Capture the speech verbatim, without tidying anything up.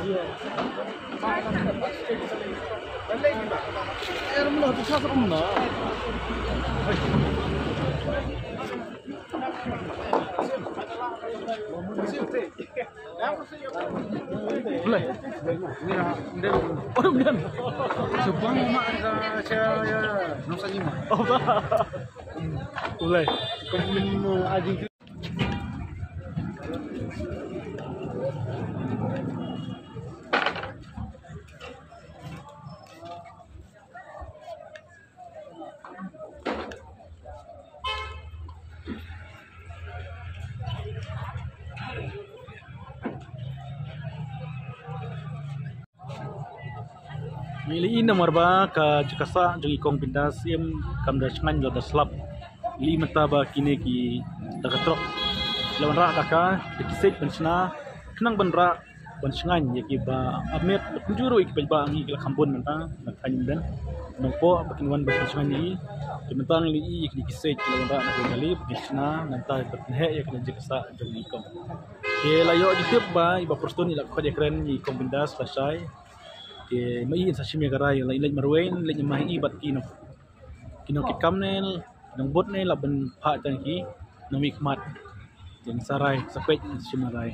Boleh. Orang bilang. Sebang mak ka cha ya. Nong sa ni ma. Oh, ba. Boleh. Kau mau aja. Ngi la i namar ba ka jaka sah jong i kong Bindas im kam da shngaiñ la da slap. Ngi la i mynta ba kine ki da ka trok la wanrah da ka da ki sej ban shna khnang ban rah ban shngaiñ ïa ki ba ap miet, ba kumjuh ruh ïa ki paidbah ngi ki la kham bun mynta na thaiñ Umden. Nongpoh ba kin wan ban shngaiñ ïa ki. Te mynta ngi la i ïa kine ki sej ki la wanrah na ka jali ba kin shna, nangta ba kin heh ïa kine jaka sah jong i kong. Te la ïoh jingtip ba i Bah Prestone i la khot ïakren ïa i kong Bindas lashai. Te ma i in sa shim ïa ka rai, la i leit marwei, leit marwei i bad ki nong, ki nongkitkam ne, nongbud ne, la ban phah tang ki nongmihkhmat. Te sa rai, sa peit, shim rai.